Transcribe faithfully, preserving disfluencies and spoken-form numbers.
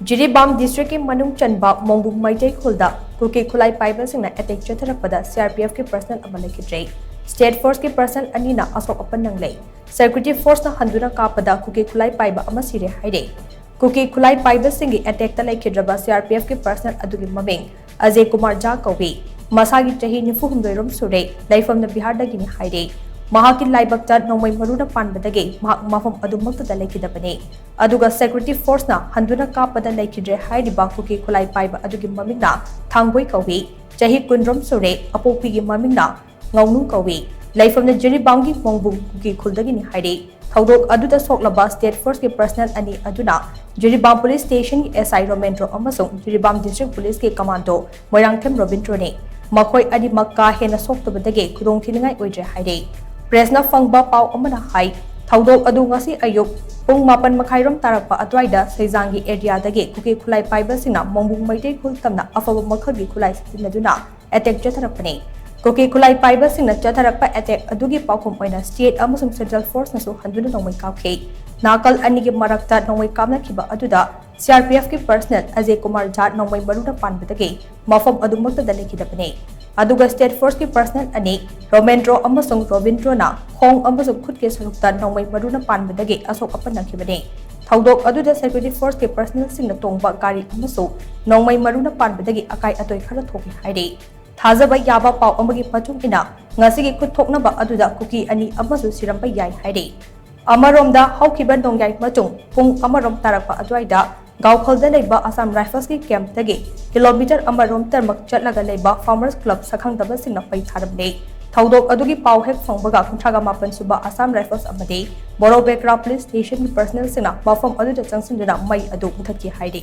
ꯖꯤꯔꯤꯕꯥꯝ ꯗꯤꯁꯇ꯭ꯔꯤꯛꯀꯤ ꯃꯅꯨꯡ ꯆꯟꯕ ꯃꯣꯡꯕꯨꯡ ꯃꯩꯇꯩ ꯈꯨꯜꯗ ꯀꯨꯀꯤ ꯈꯨꯠꯂꯥꯏ ꯄꯥꯏꯕꯁꯤꯡꯅ ꯑꯦꯇꯦꯛ ꯆꯠꯊꯔꯛꯄꯗ ꯁꯤꯑꯥꯔꯄꯤꯑꯦꯐꯀꯤ ꯄꯔꯁꯅꯦꯜ ꯑꯃ ꯂꯩꯈꯤꯗ꯭ꯔꯦ꯫ ꯁ꯭ꯇꯦꯠ ꯐꯣꯔꯁꯀꯤ ꯄꯔꯁꯅꯦꯜ ꯑꯅꯤꯅ ꯑꯁꯣꯛ ꯑꯄꯟ ꯅꯪꯂꯦ꯫ ꯁꯦꯀ꯭ꯌꯨꯔꯤꯇꯤ ꯐꯣꯔꯁꯅ ꯍꯟꯗꯨꯅ ꯀꯥꯞꯄꯗ ꯀꯨꯀꯤ ꯈꯨꯠꯂꯥꯏ ꯄꯥꯏꯕ ꯑꯃ ꯁꯤꯔꯦ ꯍꯥꯏꯔꯦ꯫ ꯀꯨꯀꯤ ꯈꯨꯠꯂꯥꯏ ꯄꯥꯏꯕꯁꯤꯡꯒꯤ ꯑꯦꯇꯦꯛꯇ ꯂꯩꯈꯤꯗ꯭ꯔꯕ ꯁꯤꯑꯥꯔꯄꯤꯑꯦꯐꯀꯤ ꯄꯔꯁꯅꯦꯜ ꯑꯗꯨꯒꯤ ꯃꯃꯤꯡ ꯑꯖꯦ ꯀꯨꯃꯥꯔ ꯖꯥ ꯀꯧꯏ꯫ ꯃꯁꯥꯒꯤ ꯆꯍꯤ ꯅꯤꯐꯨ ꯍꯨꯝꯗꯣꯏ ꯔꯣꯝ ꯁꯨꯔꯦ꯫ ꯂꯩꯐꯝꯅ ꯕꯤꯍꯥꯔꯗꯒꯤꯅꯤ ꯍꯥꯏꯔꯦ꯫ ꯃꯍꯥꯛꯀꯤ ꯂꯥꯏꯕꯛꯇ ꯅꯣꯡꯃꯩ ꯃꯔꯨꯅ ꯄꯥꯟꯕꯗꯒꯤ ꯃꯍꯥꯛ ꯃꯐꯝ ꯑꯗꯨꯃꯛꯇꯗ ꯂꯩꯈꯤꯗꯕꯅꯤ꯫ ꯑꯗꯨꯒ ꯁꯦꯀ꯭ꯌꯨꯔꯤꯇꯤ ꯐꯣꯔꯁꯅ ꯍꯟꯗꯨꯅ ꯀꯥꯞꯄꯗ ꯂꯩꯈꯤꯗ꯭ꯔꯦ ꯍꯥꯏꯔꯤꯕ ꯀꯨꯀꯤ ꯈꯨꯠꯂꯥꯏ ꯄꯥꯏꯕ ꯑꯗꯨꯒꯤ ꯃꯃꯤꯡꯅ ꯊꯥꯡꯕꯣꯏ ꯀꯧꯏ꯫ ꯆꯍꯤ ꯀꯨꯟ ꯔꯣꯝ ꯁꯨꯔꯦ꯫ ꯑꯄꯣꯛꯄꯤꯒꯤ ꯃꯃꯤꯡꯅ ꯉꯥꯎꯅꯨ ꯀꯧꯏ꯫ ꯂꯩꯐꯝꯅ ꯖꯤꯔꯤꯕꯥꯝꯒꯤ ꯃꯣꯡꯕꯨꯡ ꯀꯨꯀꯤ ꯈꯨꯜꯗꯒꯤꯅꯤ ꯍꯥꯏꯔꯤ꯫ ꯊꯧꯗꯣꯛ ꯑꯗꯨꯗ ꯁꯣꯛꯂꯕ ꯁ꯭ꯇꯦꯠ ꯐꯣꯔꯁꯀꯤ ꯄꯔꯁꯅꯦꯜ ꯑꯅꯤ ꯑꯗꯨꯅ ꯖꯤꯔꯤꯕꯥꯝ ꯄꯨꯂꯤꯁ ꯁ꯭ꯇꯦꯁꯟꯒꯤ ꯑꯦꯁ ꯑꯥꯏ ꯔꯣꯃꯦꯟꯗ꯭ꯔꯣ ꯑꯃꯁꯨꯡ ꯖꯤꯔꯤꯕꯥꯝ ꯗꯤꯁꯇ꯭ꯔꯤꯛ ꯄꯨꯂꯤꯁꯀꯤ ꯀꯃꯥꯟꯗꯣ ꯃꯣꯏꯔꯥꯡꯊꯦꯝ ꯔꯣꯕꯤꯟꯗ꯭ꯔꯣꯅꯤ꯫ ꯃꯈꯣꯏ ꯑꯅꯤꯃꯛ ꯀꯥ ꯍꯦꯟꯅ ꯁꯣꯛꯇꯕꯗꯒꯤ ꯈꯨꯗꯣꯡꯊꯤꯅꯤꯡꯉꯥꯏ ꯑꯣꯏꯗ꯭ꯔꯦ ꯍꯥꯏꯔꯤ꯫ ꯄ꯭ꯔꯦꯁꯅ ꯐꯪꯕ ꯄꯥꯎ ꯑꯃꯅ ꯍꯥꯏ, ꯊꯧꯗꯣꯛ ꯑꯗꯨ ꯉꯁꯤ ꯑꯌꯨꯛ ꯄꯨꯡ ꯃꯥꯄꯟ ꯃꯈꯥꯏꯔꯣꯝ ꯇꯥꯔꯛꯄ ꯑꯗꯨꯋꯥꯏꯗ ꯁꯩꯖꯥꯡꯒꯤ ꯑꯦꯔꯤꯌꯥꯗꯒꯤ ꯀꯨꯀꯤ ꯈꯨꯠꯂꯥꯏ ꯄꯥꯏꯕꯁꯤꯡꯅ ꯃꯣꯡꯕꯨꯡ ꯃꯩꯇꯩ ꯈꯨꯜ ꯇꯝꯅ ꯑꯐꯕ ꯃꯈꯜꯒꯤ ꯈꯨꯠꯂꯥꯏ ꯁꯤꯖꯤꯟꯅꯗꯨꯅ ꯑꯦꯇꯦꯛ ꯆꯠꯊꯔꯛꯄꯅꯤ꯫ ꯀꯨꯀꯤ ꯈꯨꯠꯂꯥꯏ ꯄꯥꯏꯕꯁꯤꯡꯅ ꯆꯠꯊꯔꯛꯄ ꯑꯦꯇꯦꯛ ꯑꯗꯨꯒꯤ ꯄꯥꯎꯈꯨꯝ ꯑꯣꯏꯅ ꯁ꯭ꯇꯦꯠ ꯑꯃꯁꯨꯡ ꯁꯦꯟꯇ꯭ꯔꯦꯜ ꯐꯣꯔꯁꯅꯁꯨ ꯍꯟꯗꯨꯅ ꯅꯣꯡꯃꯩ ꯀꯥꯞꯈꯤ꯫ ꯅꯥꯀꯜ ꯑꯅꯤꯒꯤ ꯃꯔꯛꯇ ꯅꯣꯡꯃꯩ ꯀꯥꯞꯅꯈꯤꯕ ꯑꯗꯨꯗ ꯁꯤꯑꯥꯔꯄꯤꯑꯦꯐꯀꯤ ꯄꯔꯁꯅꯦꯜ ꯑꯖꯦ ꯀꯨꯃꯥꯔ ꯖꯥ ꯅꯣꯡꯃꯩ ꯃꯔꯨꯅ ꯄꯥꯟꯕꯗꯒꯤ ꯃꯐꯝ ꯑꯗꯨꯃꯛꯇꯗ ꯂꯩꯈꯤꯗꯕꯅꯤ꯫ ꯑꯗꯨꯒ ꯁ꯭ꯇꯦꯠ ꯐꯣꯔꯁꯀꯤ ꯄꯔꯁꯅꯦꯜ ꯑꯅꯤ ꯔꯣꯃꯦꯟꯗ꯭ꯔꯣ ꯑꯃꯁꯨꯡ ꯔꯣꯕꯤꯟꯗ꯭ꯔꯣꯅ ꯈꯣꯡ ꯑꯃꯁꯨꯡ ꯈꯨꯠꯀꯤ ꯁꯔꯨꯛꯇ ꯅꯣꯡꯃꯩ ꯃꯔꯨꯅ ꯄꯥꯟꯕꯗꯒꯤ ꯑꯁꯣꯛ ꯑꯄꯟ ꯅꯪꯈꯤꯕꯅꯤ꯫ ꯊꯧꯗꯣꯛ ꯑꯗꯨꯗ ꯁꯦꯀ꯭ꯌꯨꯔꯤꯇꯤ ꯐꯣꯔꯁꯀꯤ ꯄꯔꯁꯅꯦꯜꯁꯤꯡꯅ ꯇꯣꯡꯕ ꯒꯥꯔꯤ ꯑꯃꯁꯨ ꯅꯣꯡꯃꯩ ꯃꯔꯨꯅ ꯄꯥꯟꯕꯗꯒꯤ ꯑꯀꯥꯏ ꯑꯇꯣꯏ ꯈꯔ ꯊꯣꯛꯈꯤ ꯍꯥꯏꯔꯤ꯫ ꯊꯥꯖꯕ ꯌꯥꯕ ꯄꯥꯎ ꯑꯃꯒꯤ ꯃꯇꯨꯡ ꯏꯟꯅ ꯉꯁꯤꯒꯤ ꯈꯨꯠ ꯊꯣꯛꯅꯕ ꯑꯗꯨꯗ ꯀꯨꯀꯤ ꯑꯅꯤ ꯑꯃꯁꯨ ꯁꯤꯔꯝꯕ ꯌꯥꯏ ꯍꯥꯏꯔꯤ꯫ ꯑꯃꯔꯣꯝꯗ ꯍꯧꯈꯤꯕ ꯅꯣꯡꯌꯥꯏ ꯃꯇꯨꯡ ꯄꯨꯡ ꯑꯃꯔꯣꯝ ꯇꯥꯔꯛꯄ ꯑꯗꯨꯋꯥꯏꯗ ꯒꯥꯎꯈꯜꯗ ꯂꯩꯕ ꯑꯁꯥꯝ ꯔꯥꯏꯐꯜꯁꯀꯤ ꯀꯦꯝꯞꯇꯒꯤ ꯀꯤꯂꯣꯃꯤꯇꯔ ꯑꯃꯔꯣꯝ ꯇꯔꯃꯛ ꯆꯠꯂꯒ ꯂꯩꯕ ꯐꯥꯔꯃꯔꯁ ꯀ꯭ꯂꯕ ꯁꯛꯈꯪꯗꯕꯁꯤꯡꯅ ꯃꯩ ꯊꯥꯔꯝꯂꯦ꯫ ꯊꯧꯗꯣꯛ ꯑꯗꯨꯒꯤ ꯄꯥꯎ ꯍꯦꯛ ꯐꯪꯕꯒ ꯀꯨꯟꯊ꯭ꯔꯥꯒ ꯃꯥꯄꯟ ꯁꯨꯕ ꯑꯁꯥꯝ ꯔꯥꯏꯐꯜꯁ ꯑꯃꯗꯤ ꯕꯣꯔꯣꯕꯦꯀ꯭ꯔꯥ ꯄꯨꯂꯤꯁ ꯁ꯭ꯇꯦꯁꯟꯒꯤ ꯄꯔꯁꯅꯦꯜꯁꯤꯡꯅ ꯃꯐꯝ ꯑꯗꯨꯗ ꯆꯪꯁꯤꯟꯗꯨꯅ ꯃꯩ ꯑꯗꯨ ꯃꯨꯊꯠꯈꯤ ꯍꯥꯏꯔꯤ꯫